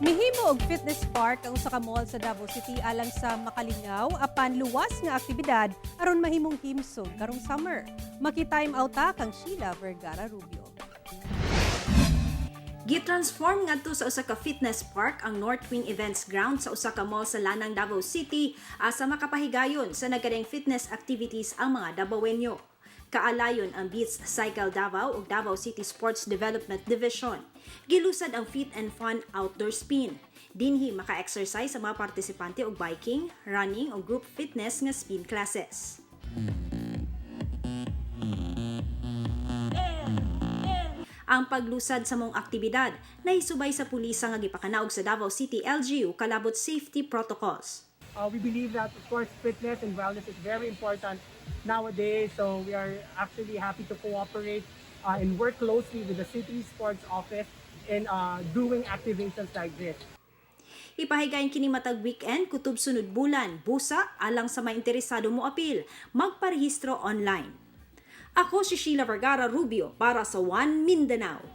Mihimo og fitness park ang usa ka mall sa Davao City alang sa makalingaw apan luwas nga aktibidad aron mahimong himsog karong summer. Maki-time out ta kang Sheila Vergara Rubio. Gitransform ngadto sa usa ka fitness park ang North Wing Events Ground sa usa ka mall sa Lanang, Davao City, asa makapahigayon sa nagkadaiyang fitness activities ang mga Dabawenyo. Kaalayon ang Beats Cycle Davao ug Davao City Sports Development Division. Gilusad ang Fit and Fun Outdoor Spin. Dinhi maka-exercise sa mga partisipante og biking, running o group fitness nga spin classes. Ang paglusad sa maong aktibidad nahisubay sa pulisa nga gipakanaog sa Davao City LGU kalabot safety protocols. We believe that, of course, fitness and wellness is very important nowadays. So we are actually happy to cooperate and work closely with the city sports office in doing activations like this. Ipahigayon kini matag weekend kutob sunod bulan, busa alang sa may interesado mo apil, magparehistro online. Ako si Sheila Vergara Rubio para sa One Mindanao.